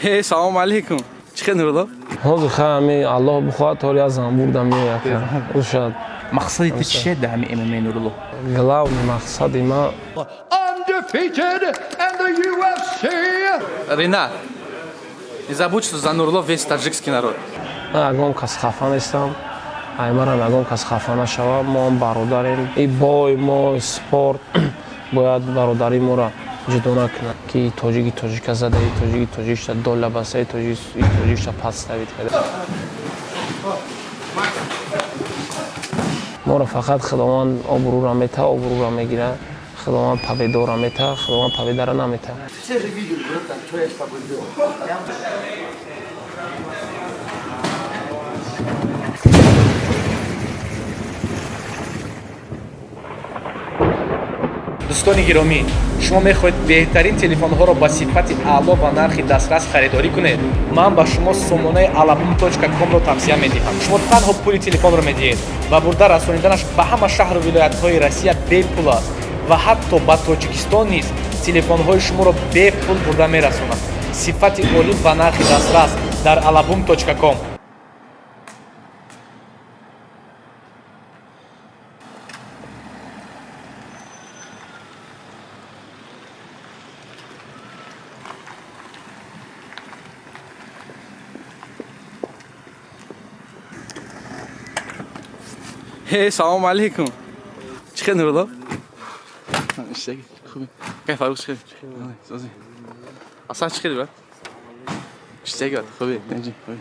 Эй, салому алейкум. Чӣ хел, Нурулло? Ҳозир хай, ҳами Аллоҳ бихоҳад, тори як занбурда меояд. Ушад. Мақсади ту чие дар ҳами ММА, Нурулло? Главный мақсади ман Undefeated in the UFC. Ринат, не забудь, что за Нурулло весь таджикский народ. Ман ягон кас хафа нестам, аймарам ягон кас хафа нашава. Мо ҳам бародарем. И бой мо спорт бояд бародари моро ҷудо накунад, ки тоҷики тоҷика зада, и тоҷики тоҷикша дола баста, и тоҷикша подставить карда. Моро фақат Худованд обрӯра мета, обрӯра мегира. Худованд победа ра мета, Худованд победа ра намета. Все же видели, братан, что я с тобой делал. Дӯстони гиромӣ, шумо мехоҳед беҳтарин телефонҳоро ба сифати аъло ва нархи дастрас харидорӣ кунед? Ман ба шумо сомонаи alabum.com-ро тавсия медиҳам. Шумо танҳо пули телефонро медиҳед ва бурда расониданаш ба ҳама шаҳру вилоятҳои Россия бепул аст ва ҳатто ба Тоҷикистон низ телефонҳои шуморо бепул бурда мерасонад. Сифати олӣ ва нархи дастрас дар alabum.com. Эй, салому алейкум. Чӣ хел, Нурулло? Иштаги, хуби? Кай, Фарух, чӣ хел? Сози. Асан, чӣ хели, брат? Иштаги, брат, хуби? Нечи, хуби?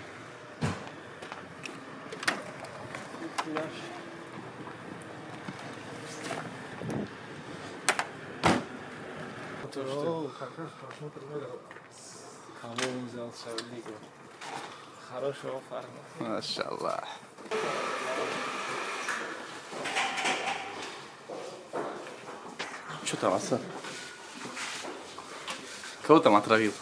Кого взял в свою лигу? Хорошего парня. Машаллах. Что там, Асан? Кого там отравил?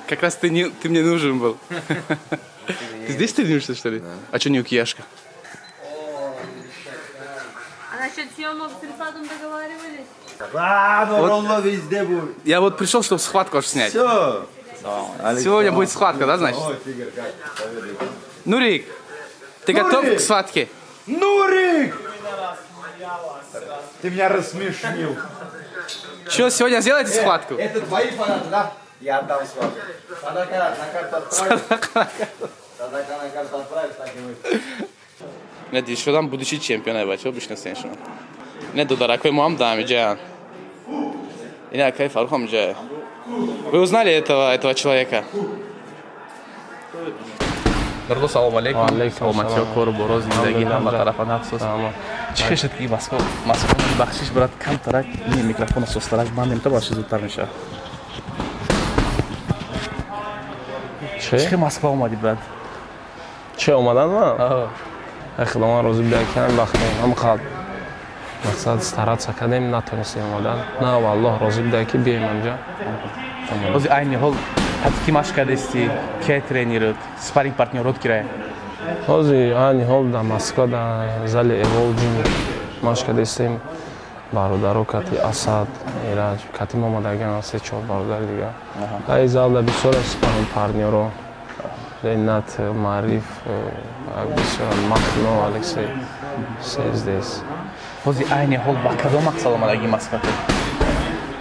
Как раз ты, не, ты мне нужен был. Ты здесь тренируешься, что ли? А что не у Кияшка? А насчет съемок с Рифатом договаривались? А, Нурулло везде будет. Я вот пришел, чтобы схватку аж снять. Все. Сегодня будет схватка, да, значит? Ой, Тигр, как? Поверь. Нурик, ты готов к схватке? Нурик! Ты меня рассмешил. Что, сегодня сделаете схватку? Это твои фанаты, да? Я отдам схватку. Садака на карту отправишь. Садака на карту отправишь, так и будет. Не, дишудам будущий чемпион, ай бачо, бишнасен шумо. Не, додаракои мо ҳам дамиҷа. Ин акай Фарух ҳам ҷа. Вы узнали этого человека? Нурулло, салому алейкум. Ва алейкум Саломатиё, салом. кору боро, зиндагӣ Алҳамдулиллаҳ, ҳама брат. тарафа нақсос. Салом. Чӣ хел шуд, ки Москва, Москва? Бахшиш, брат, камтарак ин микрофона состарак бандем, то бахши зудтар мешавад. Чӣ? Чӣ хел Москва омадӣ, брат? Чӣ омадан ман? Ай, Худованд розӣ буда, ки ҳам вақт ҳам қад мақсад стараться кардем, натонистем омадан. На, Аллоҳ розӣ буда, ки биёем анҷа. Ҳозир айни ҳол ҳатто ки машқ кардасти, ке тренерот, спарринг партнёрот кирае? Ҳозир айни ҳол дар Москва, дар зали Эвол Ҷим машқ кардастем. Бародаро кати Асад, Эраҷ, кати мо омадагиан се чор бародари дигар. Ай залда бисёр спарринг партнёро. Ренат, Маъриф, бисёр Махно, Алексей, все здесь. Ҳозир айни ҳол ба кадом мақсад омадагӣ Москва ту?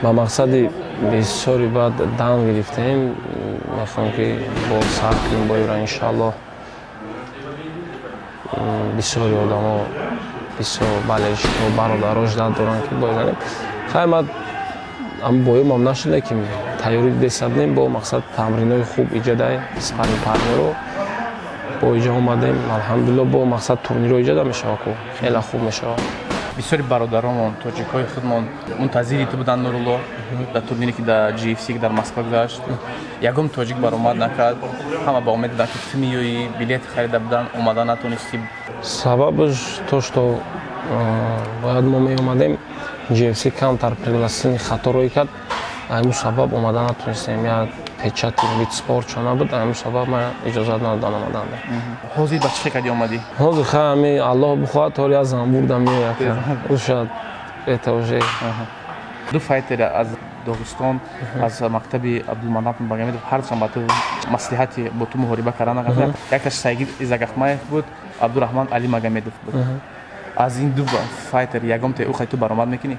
Ба мақсади бисёри баъд дан гирифтем, мехоҳем, ки бо сар кунем боюра, иншааллоҳ. Бисёри одамо, бисёр болельщик ҳо, бародаро ждать доранд, ки бой занем. Хай, ма ам боюмам нашуда, ки тайёрӣ десаднем бо мақсад тамринои хуб иҷадай спарринг партнёро бо иҷа омадем, алҳамдулилло. Бо мақсад турниро иҷада мешава ку хеле хуб мешавад. Бисёри бародаромон, тоҷикҳои худмон мунтазири ту буданд, Нурулло. Дар турнире, ки дар GFC дар Москва гузашт, ягон тоҷик баромад накард. Ҳама ба умед буданд, ки ту меёӣ, билет харида буданд, омада натонистӣ. Сабабаш то, что бояд мо меомадем, GFC камтар пригласительный хато рӯй кард, айму сабаб омада натонистем. Я Печати вид спорт чо набуд, ҳамин сабаб ман иҷозат надодам омаданда. Ҳозир ба чӣ хел кардӣ омадӣ? Ҳозир хай, ҳами Аллоҳ бихоҳад, тори як занбурда меояд, ушад, это уже. Ду файтер аз Доғистон, аз мактаби Абдулманап Нурмагомедов, ҳардушон ба ту маслиҳати бо ту муҳориба кардан нақард. Якташ Сайгид Изагахмаев буд, Абдураҳман Али Магомедов буд. Аз ин ду файтер ягон те ӯ хай ту баромад мекунӣ?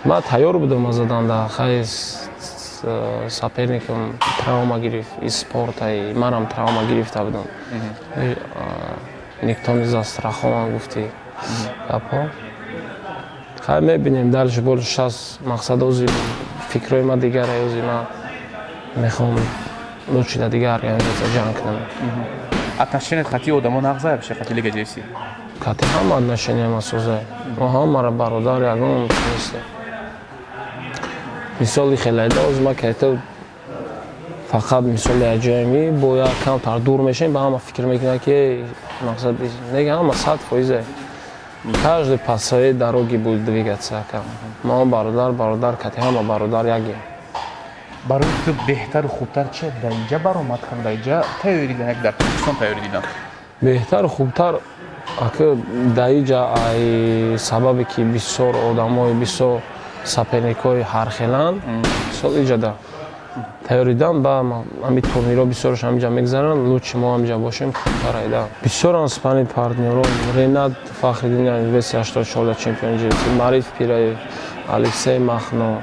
Ман тайёр будам аз заданда. Хай, соперникам травма гирифт, и спортай манам травма гирифта будам. Никто не застрахован, гуфти гапҳо. Хай, мебинем дальше больше. Шас мақсад, ози фикрҳои ма дигаре. Ози ман мехоҳам лучше да дигар организация ҷанг кунам. Отношения хати одамо нағза вообще, хати лига GFC? Кати ҳама отношения ма соза, мо ҳамара бародар, ягон нестем. Мисоли хелайда, ози ма кайта фақат мисоли аҷоими бо як камтар дур мешавем, ба ҳама фикр мекунад, ки мақсад нега ҳама 100%, каждый по своей дороге будет двигаться. Мо бародар, бародар кати ҳама бародар ягем. Барои ту беҳтару хубтар чи, дар инҷа баромад кам, дар инҷа тайёрӣ дидан, як дар Тоҷикистон тайёрӣ дидан? Беҳтару хубтар, ака, дар иҷа, ай сабабе ки бисёр одамои, бисёр соперникҳои ҳархеланд, мисол, иҷада тайёридан ба ҳами турнирҳо бисёраш ҳамиҷа мегзаранд, лучше мо ҳамиҷа бошем, хубтар. Айда бисёран спарринг партнёро: Ренат Фахриддин, веси 84 чемпиони GFC, Мариф Пираев, Алексей Махно,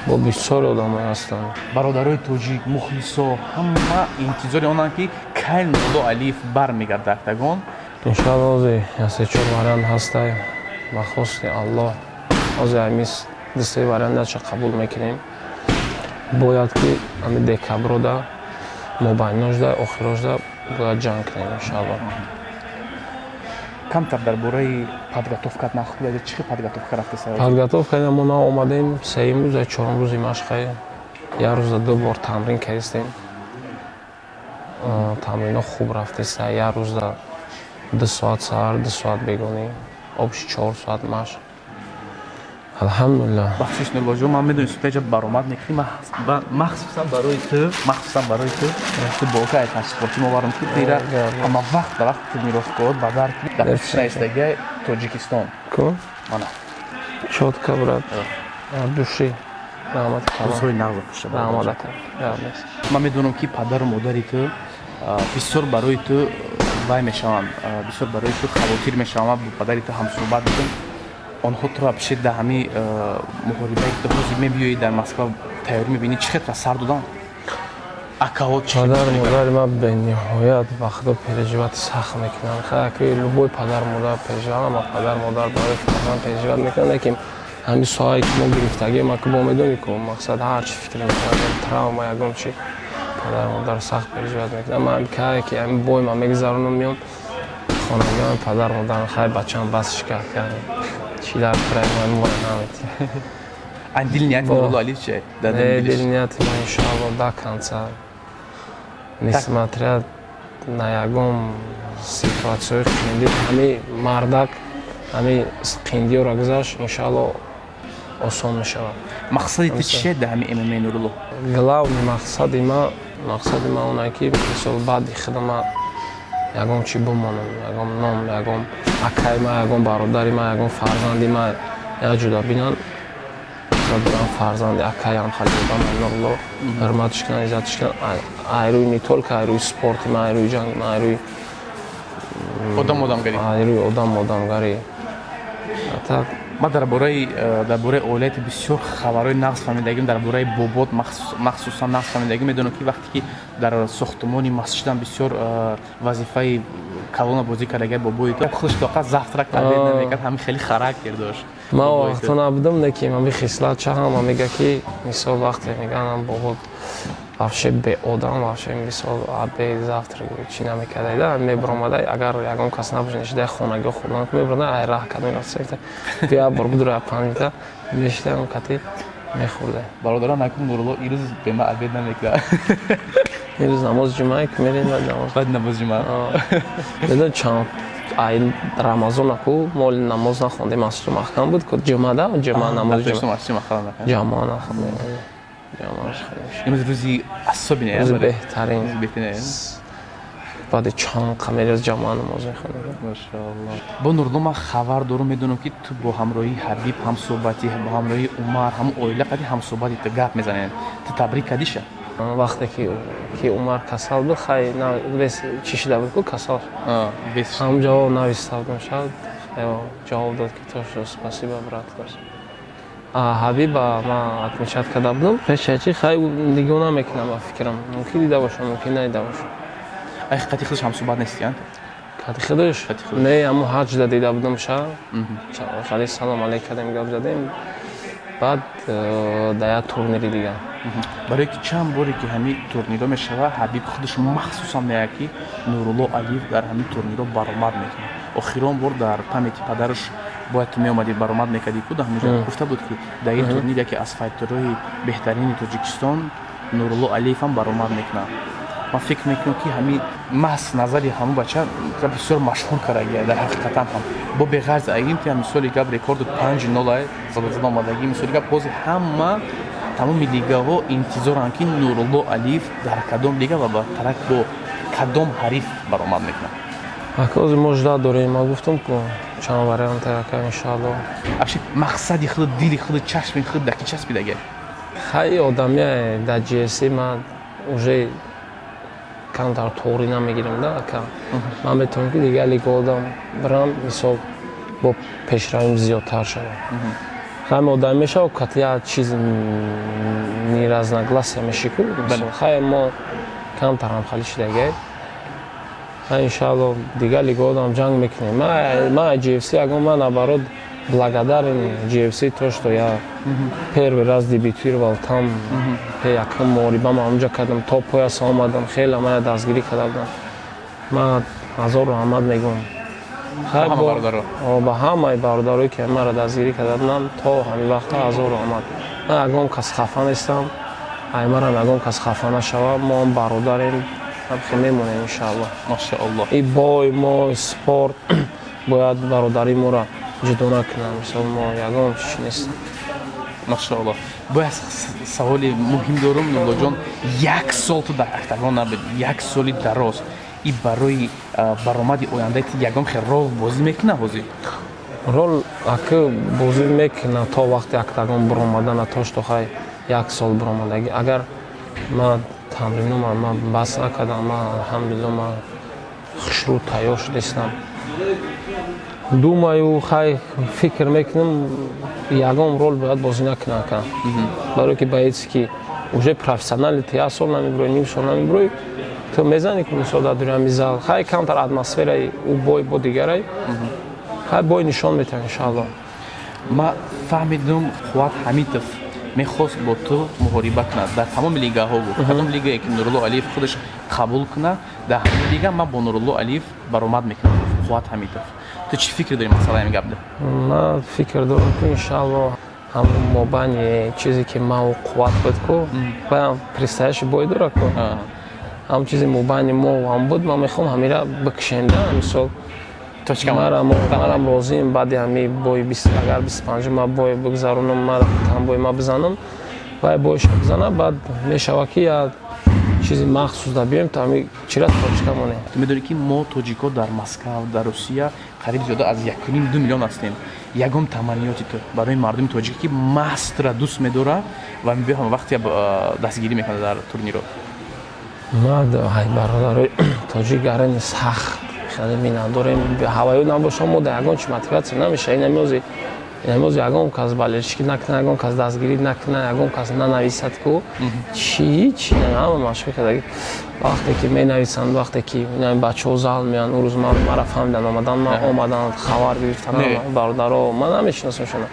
бо бисёри одамое ҳастанд. Бародарои тоҷик, мухлисо ҳама интизори онанд, ки кай Нурулло Алиев бармегардад октагон. Иншоалло, ҳозир як се чор вариант ҳастай. Ба хости Аллоҳ, ҳозир ҳамис ду се вариант яча қабул мекунем. Бояд ки ҳами декаброда, мобайножда, охирожда бояд ҷанг кунем, иншоалло. Камтар дар бораи подготовкат нақл кунед. Чӣ хел подготовка рафтеса? Подготовка ина, мо наомадем, сеюм рӯз, чорум рӯзи машқае. Як рӯза ду бор тамрин кардистем. Тамрино хуб рафтеста. Як рӯза 2 соат саҳар, 2 соат бегонӣ, общий 4 соат машқ, алҳамдулиллаҳ. Бахшиш, Нуруллоҷон, ман медонӣ, сутаҷа баромад мекунӣ, махсусан барои ту, махсусан барои ту, ту бока ай ташкилоти мо баром, ки тира ҳама вақт ба вақт тренировкаот ба дар кунӣ, дар наистагиа Тоҷикистон. Ку? Мана. Чётко, брат, от души раҳмати. Рӯзҳои нағза хуша. Раҳмат, ака. Ман медонам, ки падару модари ту бисёр барои ту вай мешаванд, бисёр барои ту хавотир мешаванд. Ман бо падари ту ҳамсӯҳбат будам. Онҳо туро пеши дар ҳами муҳорибае, ки ту ҳозир мебиёӣ, дар Москва тайёрӣ мебинӣ, чӣ хел сар доданд акаҳо? Чӣ? Падару модари ман бениҳоят вақтҳо переживать сахт мекунанд. Хайки, любой падару модар переживать, ҳама падару модар барои фарзанд переживать мекунанд, лекин ҳамин соҳае ки мо гирифтагием, ака, бо медонӣ ку, мақсад, ҳар чи фикр мекунад, травма, ягон чи, падару модар сахт переживать мекунанд. Ман кае ки ҳамин бой ман мегузаронам, меом хонагиам, падару модарам: «Хай, бачам, бас шикаст кардем, чӣ дар кураи мо наметӣ». Ан дил нияти Нурулло Алиев чи? Дил нияти ма, иншоалло, до конца, несмотря на ягон ситуатсияҳои қиндӣ, ҳами мардак ҳами қиндиёро гузашт, иншоалло, осон мешавад. Мақсади ту чие дар ҳами ММА, Нурулло? Главный мақсади ма оне ки, мисол, баъди хидма ягон чӣ бимонам, ягон ном, ягон акаи ма, ягон бародари ма, ягон фарзанди ма як ҷуда бинанд, бурам, фарзанди акаям хали одам Нурулло, ҳурматш кунанд, иззатш кунанд, айрӯи не только айрӯи спорти ма, айрӯи ҷанг ма, айрӯи одам одамгарӣ. Айрӯи одам одамгарӣ, так. Ман дар бораи оилаи бисёр хабарҳои нағз фаҳмидагим, дар бораи бобот махсусан нағз фаҳмидагим. Медонам, ки вақте ки дар сохтумони масҷидам бисёр вазифаи калона бозӣ кардага бобои ту, худаш тоқат завтрак обед намекард, ҳамин хеле характер дошт. Ман вақто набудам, не ки ҳами хислат ча ҳама мега, ки мисол, вақте меганам, бобот вообще беодам, вообще, мисол, обед, завтрак чӣ намекарда, мебаромада, агар ягон кас набоша, нишида хонагиҳо хӯрдан, мебарода, ай раҳ кардам, бия бор будура, 5 минута мешида, кати мехӯрда. Бародарон, накун, Нурулло ирӯз бема обед намекунад. Ирӯз намози ҷумъа ки мерем, баъд намоз. Баъд намози ҷумъа. Медон, чанд ай Рамазона ку мо намоз нахондем, масҷиду маҳкам буд ку, ҷумъада, ҷумъа, намози ҷумъа ҷамоа нахондем. Имрӯз рӯзи особенный. Рӯзи беҳтарин. Беҳтарин. Баъди чанд қамераз ҷамоа намоз мехонем. Машаалло. Бо Нурулло, ман хабар дорум, медонам, ки ту бо ҳамроҳии Ҳабиб ҳамсӯҳбатӣ, бо ҳамроҳии Умар, ҳамун оила қади ҳамсӯҳбати, ту гап мезанед. Ту табрик кардиша? Вақте ки Умар касал буд, хай, вес чӣ шида буд ку, касал, ҳам ҷавоб нависта будам, шояд ҷавоб дод, ки то что спасибо, брат. Ҳабиба ман отмечать карда будам пешачи. Хай, нигоҳ намекунам, ба фикрам, мумкин дида бошам, мумкин надида бошам. Ай, қати худаш ҳамсӯҳбат нести? Кати худаш не, ҳамун ҳаҷда дида будам ша, хали салом алейк кардем, гап задем, баъд дар як турнири дигар. Барое ки чанд боре ки ҳамин турниро мешава, Ҳабиб худаш махсусан меяд, ки Нурулло Алиев дар ҳамин турниро баромад мекунад. Охирон бор дар памяти падараш бояд ту меомадӣ, баромад мекардӣ ку, дар ҳаминҷо гуфта буд, ки дар ин турнир яке аз файтерои беҳтарини Тоҷикистон Нурулло Алиев ҳам баромад мекунад. Ман фикр мекунам, ки ҳамин маҳз назари ҳамун бача бисёр машҳур кардагия. Дар ҳақиқатан ҳам бо беғарз агим ки мисоли гап рекорду 5-0 зада омадагӣ, мисоли гап, бози ҳама тамоми лигаҳо интизоранд, ки Нурулло Алиев дар кадом лига ва ба тарак бо кадом ҳариф баромад мекунад. Ака, мо ждать дорем, ма гуфтам ку, чанд варианта, ака, иншаалло. Вообще мақсади худ, дили худ, чашми худ дар ки часпидаге? Хай, одамия дар GFC ман уже камтар тоғрӣ намегирам да, ака. Ман метавонам, ки дигар лигаодам бирам, мисол, бо пешравим зиёдтар шавам. Ҳама одам мешава, кати як чиз неразногласия меши ку. Хай, мо камтар ҳамхалӣ шидагай. Иншаалло, дигар лигаодам ҷанг мекунем. Ман GFC ягон, ман наоборот благодарен GFC, то что я первый раз дебютировал там, якум муҳорибам ҳамонҷа кардам, то пояса омадам. Хеле мана дастгирӣ карда будам, ман ҳазору раҳмат мегӯям ба ҳамаи бародарое, ки маро дастгирӣ карда буданд то ҳамин вақта. Ҳазору раҳмат. Ман ягон кас хафа нестам, ай марам ягон кас хафа нашава. Мо ҳам бародарем, ҳамхе мемонем, иншаалло. Машаалло. И бой мо спорт бояд бародари моро ҷудо накунам. Мисол, мо ягон чи нест. Машаалло. Бояд саволи муҳим дорум, Нуруллоҷон. Як сол ту дар октагон набуд, як соли дароз. И барои баромади ояндаи ту ягон хел рол бозӣ мекунад ҳозир? Рол, ака, бозӣ мекунад. То вақти октагон биромадана, то что хай, як сол биромадаги, агар ман тамринома ман бас накардам, ман, алҳамдулилло, ман хушрӯ тайёр шудастам. Думаю, хай, фикр мекунам, ягон рол бояд бозӣ накунад, ака, барое ки боец ки уже профессионали, ту як сол намебирои, ним сол намебирои, ту мезанӣ ку, мисол, дар дури ҳами зал. Хай, камтар атмосфераи ӯ бой бо дигарай. Хай, бой нишон метиҳад, иншаалло. Ман фаҳмидум, Қувват Ҳамитов мехост бо ту муҳориба кунад. Дар тамоми лигаҳо гуфт, кадом лигае ки Нурулло Алиев худаш қабул кунад, дар ҳамин лига ман бо Нурулло Алиев баромад мекунам, гуфт Қувват Ҳамитов. Ту чӣ фикр дорӣ масъалаи ҳамин гапда? Ман фикр дорам, ки иншаалло, ҳамун мобайни чизе ки маву Қувват буд ку, баям предстоящий бой дора ку, ҳамн чизи мобайни мо ҳам буд, ман мехоҳам ҳамира бикушем да, мисол, марам розием. Баъди ҳами бои, агар 25 ма бой бигзаронам, ман бой ма бизанам, вай бойша бизана, баъд мешава, ки як чизи махсус да биёем, то ҳами чира точка монем. Ту медонӣ, ки мо тоҷико дар Москав, дар Русия қариб зиёда аз 1,5-2 миллион ҳастем. Ягон таманниёти ту барои мардуми тоҷик, ки маҳз тура дӯст медорад ва ҳама вақте дастгирӣ мекунад дар турниро? Ма бародарои тоҷик гарани сахт хеле миннатдорем. Ҳаваё набошам, мо дар ягон чи мотиватсия намеша. Инамози ягон кас болельщикӣ накунад, ягон кас дастгирӣ накунад, ягон кас нанависад ку, чи ҳама машғул кардаги. Вақте ки менависанд, вақте ки бачаҳо зал меянд, он рӯз мара фаҳмидан, омадан, ман омадан, хабар гирифтан, бародаро, ман намешиносамшона,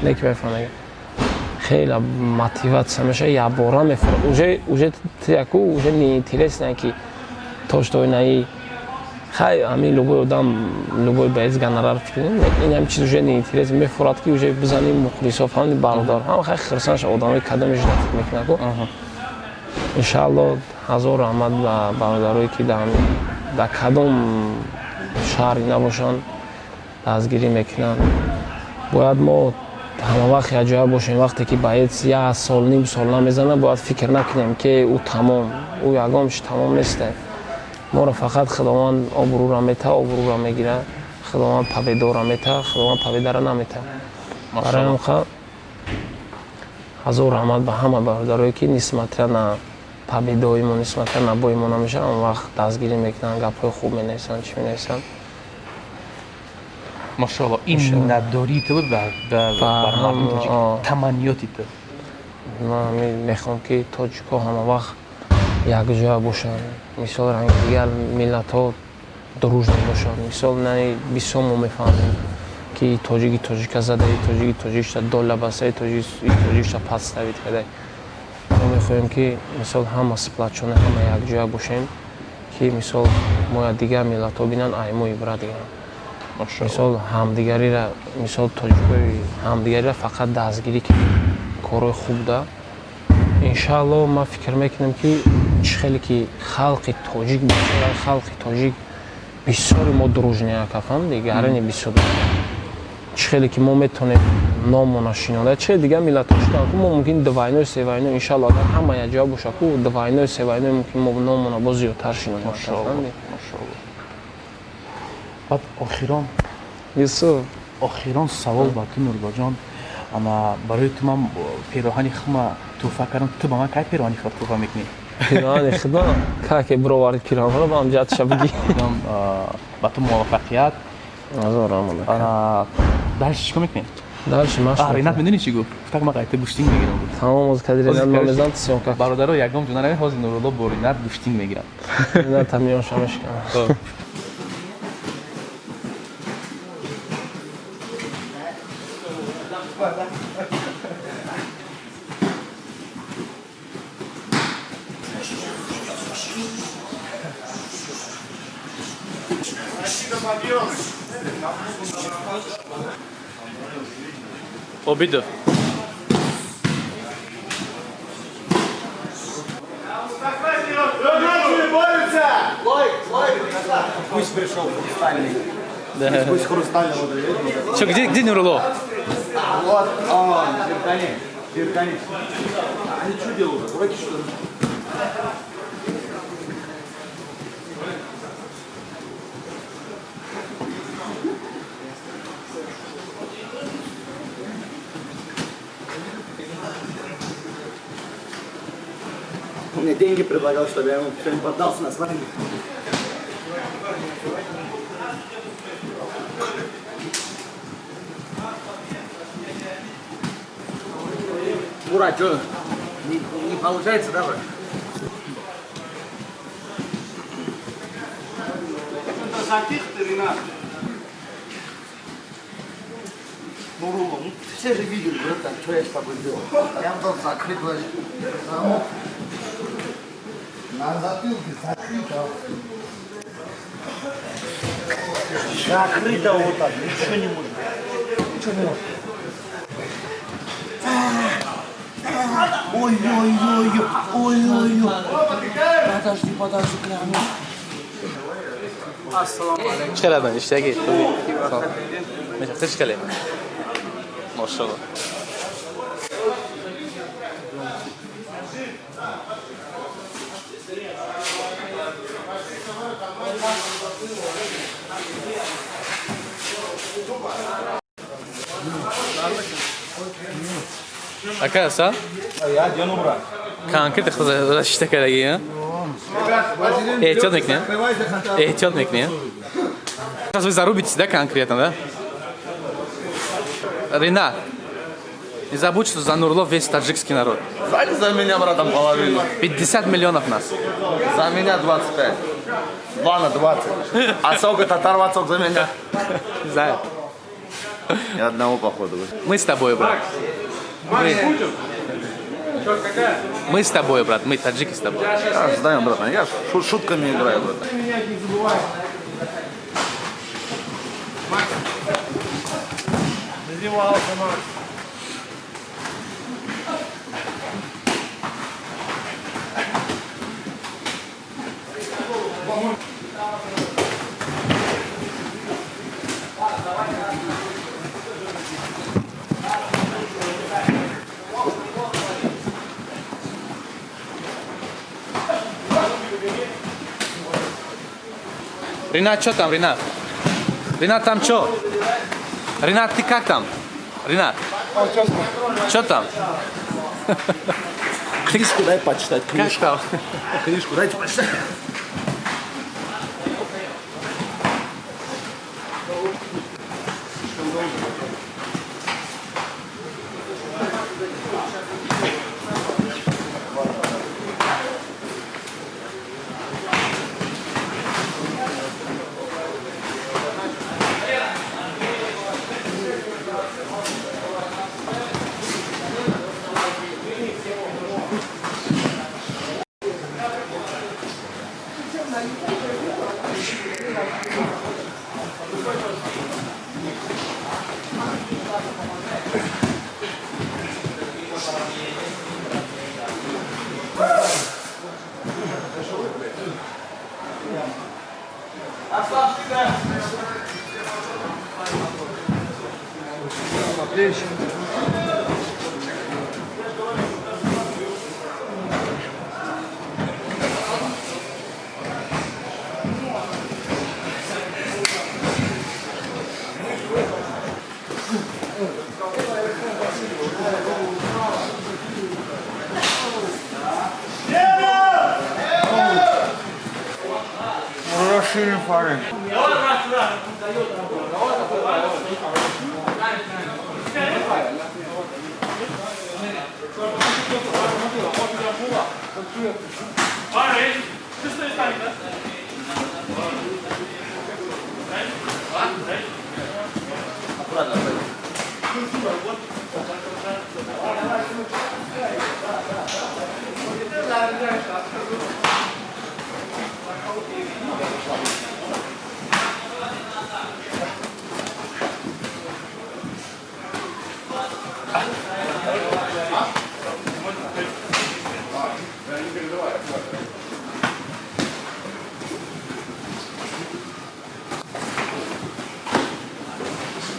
не ки мефаҳмида, хеле мотиватсия меша, якбора мефурад. Уже яку уже неинтересно, ки то что инаи, хай, ҳамин любой одам, любой боец гонорар фикр, ин ҳам чиз уже неинтерес мефурад, ки уже бизани мухлисо фаҳмиди, бародар ҳама хай хирсан ша, одамои кадоми ждать мекунад ку. Иншаалло, ҳазор раҳмат ба бародарое, ки дар кадом шаҳре набошанд, дастгирӣ мекунанд. Бояд мо Ҳама вақт якҷоя бошем. Вақте ки боец як сол, ним сол намезана, бояд фикр накунем, ки ӯ тамом, ӯ ягон чи тамом несте. Моро фақат Худованд обрӯра мета, обрӯра мегира. Худованд победа ра мета, Худованд победа ра намета. Барои ҳамқа ҳазор раҳмат ба ҳама бародарое, ки несмотря на победа ои мо, несмотря на бой и мо намешавад, он вақт дастгирӣ мекунанд, гапҳои хуб менависанд, чӣ менависанд. Машоалло, ин миннатдории ту буд бар мардуми тоҷик, таманниёти ту? Ман мехоҳам, ки тоҷикҳо ҳама вақт якҷоя бошанд, мисол, ранги дигар миллатҳо дружно бошанд. Мисол, на бисёр мо мефаҳмем, ки тоҷики тоҷика зада, тоҷики тоҷикша дола баста, тоҷики тоҷикша подставить карда. Мо мехоҳем, ки мисол ҳама сплочённый, ҳама якҷоя бошем, ки мисол моя дигар миллатҳо бинанд, ай мо ибрат гиранд. Мисол, ҳамдигарира, мисол, тоҷикои ҳамдигарира фақат дастгирӣ кунем, корҳои хуб да. Иншаалло, ман фикр мекунам, ки чӣ хеле ки халқи тоҷик бисёр, халқи тоҷик бисёри мо дружный ака, фаҳмиди, гарани бисёр. Чӣ хеле ки мо метавонем номона шинонда, чӣ дигар миллатҳо шудан ку, мо мумкин двойной, се войной, иншаалло, агар ҳама якҷоя боша ку, двойной, се войной мумкин мо номона боз зиёдтар шинонем. Баъд охирон Юсуф. Охирон савол ба ту, Нуруллоҷон. Ана барои ту ман пероҳани хума тӯҳфа кардам, ту ба ман кай пероҳани худ тӯҳфа мекунӣ? Пироҳани худо каке бировард, пироҳанро ба ҳамҷатша бигӣ. Ба ту муваффақият. Ҳазор раҳмат. Дальше чӣ кор мекунӣ? Дальше маш. Ринат медонӣ чӣ гуфт? Гуфтак, ман қайта гӯштинг мегирам, гуфт. Тамом, оз кади Ринат ман мезанам, ту съёмка. Бародаро, ягон ҷо наравед, ҳозир Нурулло бо Ринат гӯштинг мегирам. Ринат ҳамиёнша мешканам. Обидов. Пусть пришел хрустальный. Да. Пусть хрустального доведет. Что, где Нурулло? Вот он, зеркани, зеркани. Они что делают? Дураки, что ли? Он мне деньги предлагал, чтобы я ему все не поддался на свадьбе. Мурат, что, не получается, да, брат? Затих ты, Ренат. Нурулло, ну все же видели, братан, что я с тобой делал. Я там закрыть замок. На затылке закрыто. Закрыто вот так, ничего не может. Ничего не может. Ой-ой-ой, ой-ой-ой. Подожди, подожди, гляну. Чӣ хеле иштаги? Чӣ хеле? Машалло. Ака, аса? Конкретно защита кардаги, эҳтиёт мекунӣ? Эҳтиёт мекунӣ? Сейчас вы зарубитесь, да, конкретно, да? Ренат, не забудь, что за Нурло весь таджикский народ. Сзади за меня, братан, половину. 50 миллионов нас. За меня 25. 2 на 20. А сколько татар вацок за меня? Не знаю. Ни одного, походу. Мы с тобой, брат. Мы с тобой, брат. Мы таджики с тобой. Я ж знаю, братан. Я ж шутками играю, братан. Ринат, что там, Ринат? Ринат, там что? Ринат, ты как там? Ринат, что там? Книжку дай почитать. Как там? Книжку дайте почитать.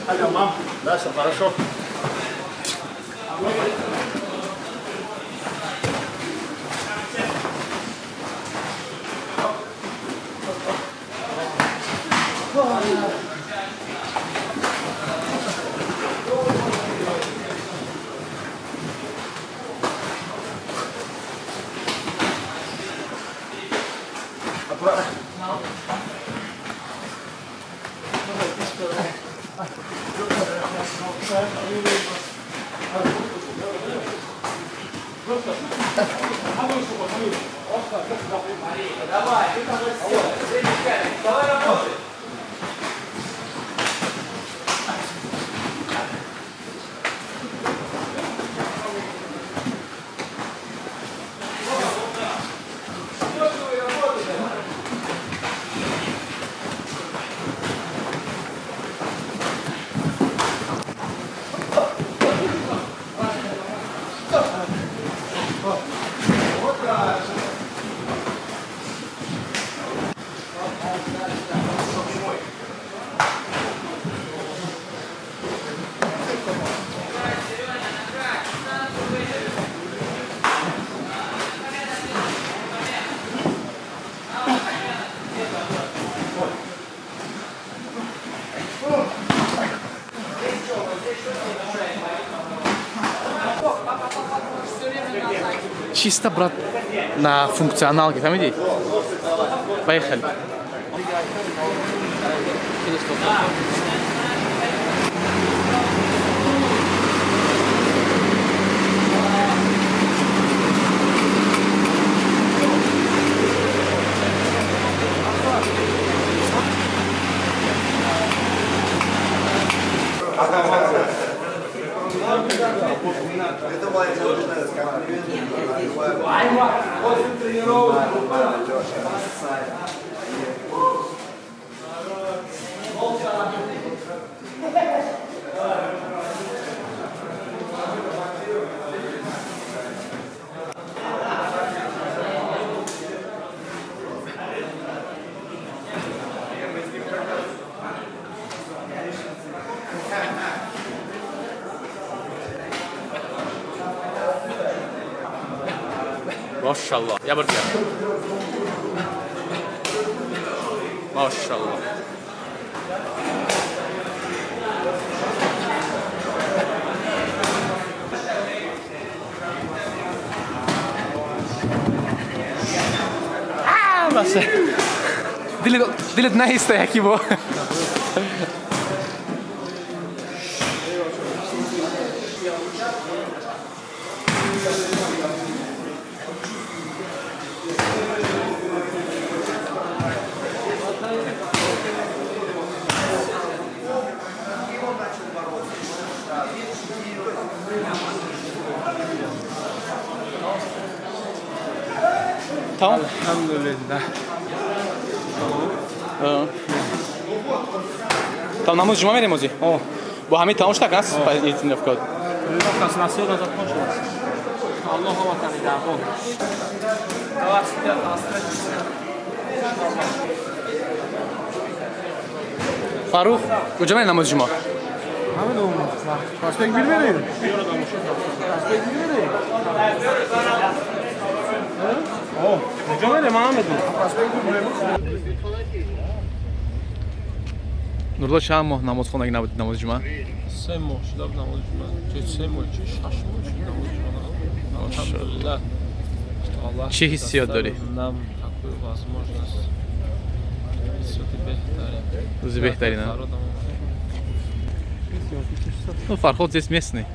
Алло, мам. Да, все хорошо. Чисто, брат, на функционалке, фаҳмидӣ? Поехали. Мошалло. Я бор дигар. Машалло. Баса. Дилет наиста яки бо. Тамом. Алҳамдулиллаҳ. Там намози ҷумъа мерем ози? Бо ҳамин тамом шуда кас тренировка. Тренировка на сегодня закончилась. Аллоҳ ватани дабон. Фарух, куҷо мерем намози ҷумъа? Проспект 1 мерем. Проспект 1 мерем. Куҷо мерем, ман намедонам. Проспект 1 мерем. Нурулло, чанд моҳ намозхонагӣ набуд, намози ҷумъа? 3 моҳ шуда буд намози ҷумъа. Че 3 моҳ, чи 6 моҳ шуд намози ҷумъа. Алҳамдулиллаҳ. Что Аллоҳ Чӣ ҳиссиёт дорӣ? Нам такую возможность. Ҳиссиёти беҳтарин. Рӯзи беҳтарин, а? Фародам омад. Ну, Фарход здесь местный.